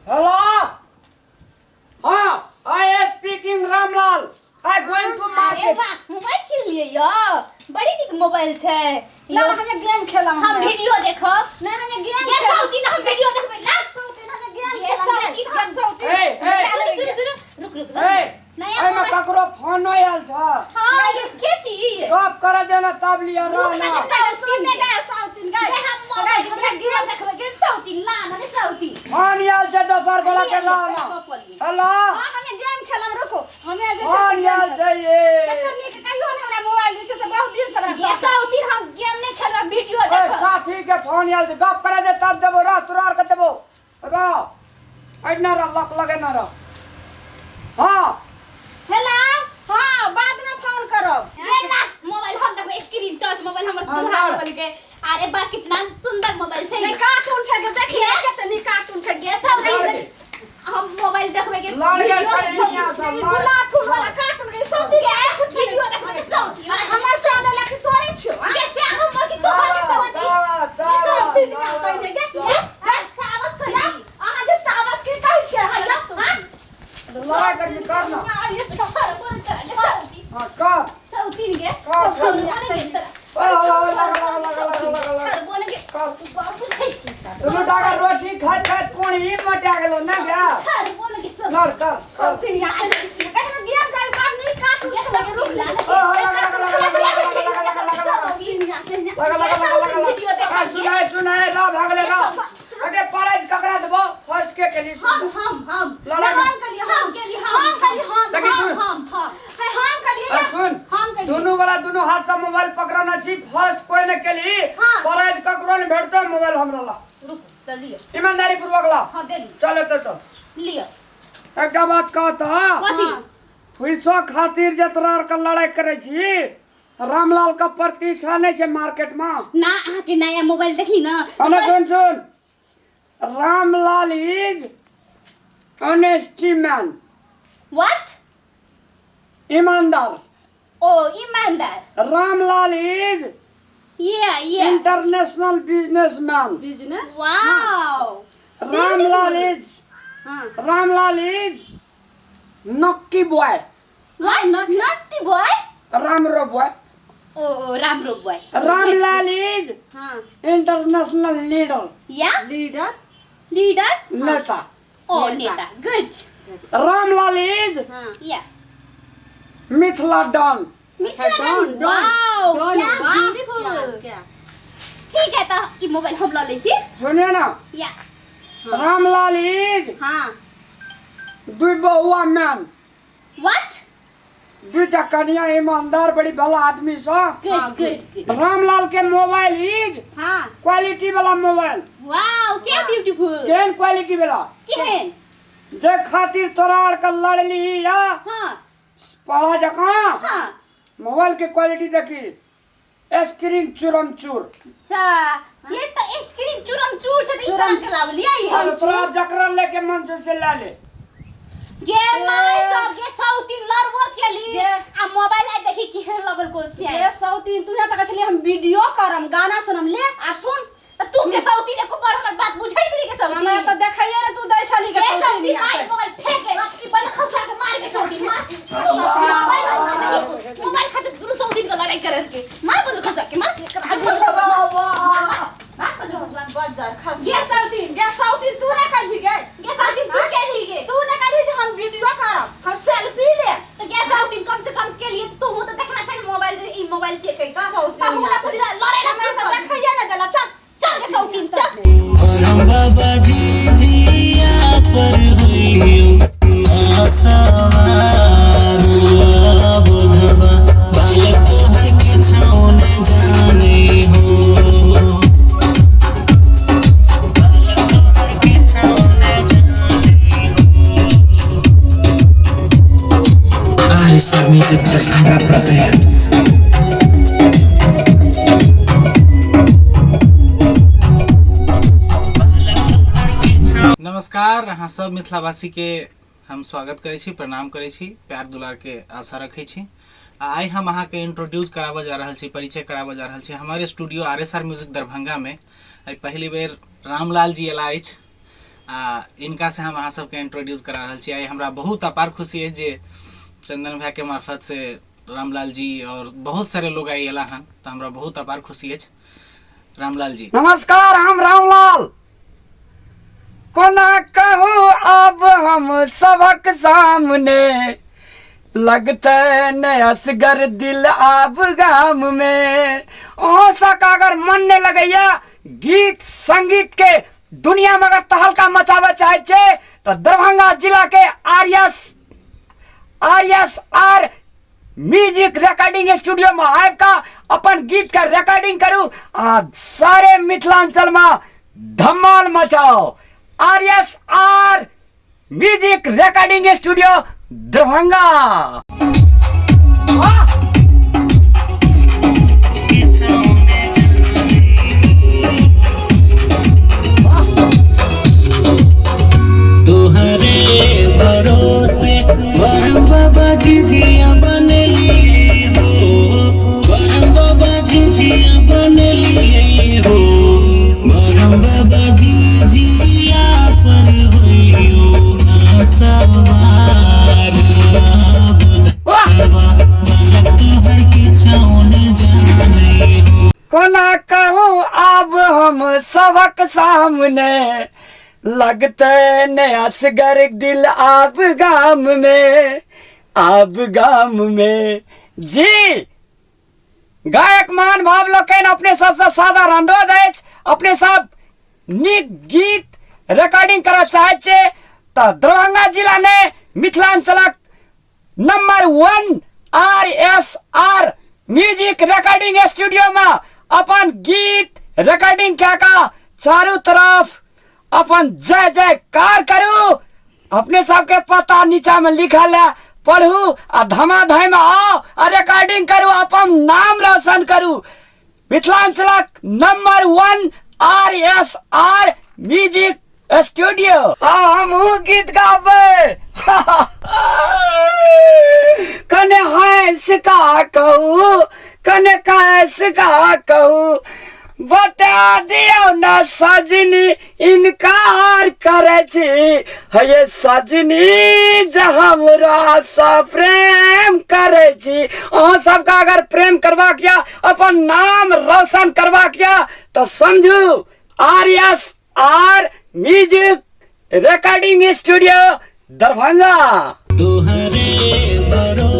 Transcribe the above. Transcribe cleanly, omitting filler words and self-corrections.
Hello हाँ I speaking Ramlal I going to अरे market. वाह, मोबाइल किन लिए यो, बड़ी नीक मोबाइल छै। ना हमे गेम खेलम। हम वीडियो देखब। ना हमे गेम ये खेलम। सौतीन, हम वीडियो देखबै ला। सौतीन, हमे गेम ये खेलम। सौतीन, हम सौतीन। ए ए। सुनू सुनू सुनू, रुक रुक रुक। ए नया एहिमे मोबाइल। ककरो फोन नहि आयल छ? हाँ, ये के छी? गप कर देना तब लिया रुक रह ना, ना। सौतीन सुन गे सौतीन गे। ये हम मोबाइल हमरा गेम देखबै गेम सौतीन, ला ना रे सौतीन। फोन आयल छै दोसर गोला के, रह ना। हेलो। हाँ हमे गेम खेलम, रुको, हमे जे छै से फोन गेम आयल खेलम। छै ये। कते नीक, कहियो ने हमरा मोबाइल जे छै से बहुत दिन से हमरा ये सौतीन, हम गेम नहीं खेलबै, वीडियो ए देखब। साथी के फोन आयल छै, गप करे दे तब देबो। रह, तोरा आर के देबो, रह एना रह, लक लगे ना रह। हाँ। हेलो, हाँ बाद में फोन करब। ये ला मोबाइल, हम देखबै स्क्रीन टच मोबाइल हमर हाँ, दुल्हा लार। मोबाइल के। अरे बा, कितना सुंदर मोबाइल छै। नहीं कार्टून छै गे, देखिए कते नीक कार्टून छै गे। ये सब लार गे। हम मोबाइल देखबै के लार गे, वीडियो सारी देखबै। दुनिया सब लार। गुलाब फूल वाला कार्टून गे सौतीन। ये कुछ वीडियो देखबै के सौतीन। अरे हमर से ले के तोरे छियो, हाँ? ये से हमर की तोहर के सौतीन। चावा, चावा, सौतीन चावा। कहि दे गे। ये सावस करी। अहाँ जे सावस के कहै छियै, हाँ हाँ। लड़ाई करबी कर ना। ये छोड़ बोल कर सौतीन। हाँ कर। सौतीन के कर, छोड़ कर। बोल के तोरा। ओ, ओ, ओ, लगा लगा लगा लगा लगा लगा। छोड़ बोल के। कर। तू बाबू खाइ छी। दुनू टाका रोटी खाइत खाइत कोणी मोटा गेलो ना गे। छोड़ बोल के सब। लड़ कर कर। सौतीन यार कहि ना गेम खेल बड़ नीक कार्टून ये छै। सब रुक ला। ओ, ओ, लगा लगा लगा लगा लगा लगा लगा लगा लगा। सौतीन यार। लगा लगा लगा लगा लगा। आ, सुनाए सुनाए रा भागले रा। अगे प्राइज ककरा देबो? फर्स्ट के केली? हम हम हम। लड़ाई। हम कलिए, हम केली, हम हम कलिए, हम देखी हम सुन। हम है हम कलिए। आ, सुन। हम कलिए। दुनू वाला दुनू हाथ से मोबाइल पकड़ना छी, फर्स्ट कोई ने केली। हाँ। प्राइज ककरो ने भेटतो, मोबाइल हमरा ला। रुक त लियो। ईमानदारी पूर्वक ला। हां, दे लियो। चले तो चल। लियो। एकटा बात कहता। कथी? पैसो खातिर जे तोरा आर के लड़ाई करे छी, रामलाल के प्रतिष्ठा नहीं छै मार्केट में। ना अहाँ के नया मोबाइल देखी ना। अने सुन सुन, Ramlal is honesty man. What? ईमानदार। ओ ईमानदार। रामलाल is या या international businessman. Business. Wow. Ramlal is हाँ। रामलाल is नक्की boy. What? Naughty boy? राम्रो बोय। ओ ओ, राम्रो बोय। रामलाल is हाँ इंटरनेशनल लीडर। या लीडर। लीडर। नेता। ओ नेता। नेता, गुड। रामलाल is हाँ या Mithila don. Mithila don, don, wow, don, क्या वाह, ब्यूटीफुल। क्या ठीक है, त ई मोबाइल हम ल लै छी। सुनिए ना। या। रामलाल is हाँ दुई बहुआ मैन। What? दुईटा कन्या, ईमानदार, बड़ी भला आदमी सा। Good good good. Ramlal के मोबाइल is हाँ क्वालिटी वाला मोबाइल। वाओ, क्या ब्यूटीफुल। केहन क्वालिटी वाला? केहन? जे खातिर तोरा आर के लड़ली या हाँ पढ़ा जकाँ। हाँ मोबाइल के क्वालिटी देखी, स्क्रीन चूरम चूर। अच्छा, ये त स्क्रीन चूरम चूर छै, त ई कहाँ के लावलियै? और तोरा जकरा लेके मन छै से ला ले। गे my सब, गे सौतीन, लड़बो केली गे। आ मोबाइल आइ देखी केहन लबल कोसिया। ये सौतीन, तू यहाँ तक छलिए हम वीडियो करम, गाना सुनम, ले आ सुन। त तू के सौतीन एको बार हमर बात बुझैत रही के सौतीन? हमरा तऽ देखैये ने तू दै छली के गे सौतीन सौतीन, यहाँ मार पे। मोबाइल फेंक के ई पहिले खसुआ के मार के सौतीन, मार मोबाइल, मोबाइल खातिर दुनू सौतीन के लड़ाई करल के। मार बदल खसुआ के, मार मार बदल खसुआ। बज्जर खस। गे सौतीन। गे सौतीन, तू ने कही गे। गे सौतीन, तू के ली गे? तू ने कही जे हम वीडियो करब, हम सेल्फी ले। त गे सौतीन, कम से कम के लिए तू तो देखना चाहिए मोबाइल जे ई मोबाइल चेक है का। सौतीन तब हमरा यार। बुझला लड़े ना। हमरा तऽ देखैये ने देला, चल। चल गे सौतीन, चल। राम बाबा जी जिया पर हुइयो आसवार बोधवा, बालक तोहर किछो न जाने हो, बालक तोहर किछो न जाने हो। RSR Music Darbhanga presents. नमस्कार, अहाँ सब मिथिलावासी के हम स्वागत करै छी, प्रणाम करै छी, प्यार दुलार के आशा रखै छी। आ आइ हम अहाँके इंट्रोड्यूस कराबऽ जा रहल छी, परिचय कराबऽ जा रहल छी। हमर studio R S R music Darbhanga में आइ पहिली बेर रामलाल जी अयला अछि। आ इनका से हम अहाँ सबके इंट्रोड्यूस करा रहल छी। आइ हमरा बहुत अपार खुशी अछि जे चंदन भैया के मार्फत से रामलाल जी और बहुत सारे लोग आइ अयला हन, तऽ हमरा बहुत अपार खुशी अछि। रामलाल जी नमस्कार, हम रामलाल। कोना कहूँ अब हम सबक सामने, लगते न असगर दिल आब गाम में। अहाँ सबके अगर मन नहीं लगैया गीत संगीत के दुनिया में अगर तहलका मचाबे चाहे छे तो दरभंगा जिला के R S R music recording studio में आबि कऽ अपन गीत के रिकॉर्डिंग करू आ सारे मिथिलांचल में धमाल मचाओ। R S R music recording studio Darbhanga. तोहरे भरोसे बरम बाबा झिझिया बनली हो, बरम बाबा झिझिया बनली हो, बरम बाबा झिझिया पर होइयो सवार। बालक तोहर किछो न जाने हो। कोना कहूँ अब हम सबक सामने, लगते न असगर दिल आब गाम में, आब गाम में। जी गायक महान भाव लोकनि अपने सबसे सादर अनुरोध अछि, अपने सब नीक गीत रिकॉर्डिंग करऽ चाहै छियै तऽ दरभंगा जिला ने मिथिलांचलक number 1 R S R music recording studio में अपन गीत रिकॉर्डिंग कए कऽ चारू तरफ अपन जय जयकार करू। अपने सबके पता नीचा में लिखल है, पढ़ू आ धमाधम आओ आ रिकॉर्डिंग करू, अपन नाम रोशन करू। मिथिलांचलक number 1 R S R music studio. हाँ, हमहूँ गीत गाबै। कने हंस का कहू, कने कैस का कहू, बता दियौ न सजनी इनकार करै छी। हे सजनी जे हमरा सँ प्रेम करै छी। अहाँ सबके अगर प्रेम करबाक या अपन नाम रोशन करबाक या तऽ समझू R S R music recording studio Darbhanga. तोहरे भरोसे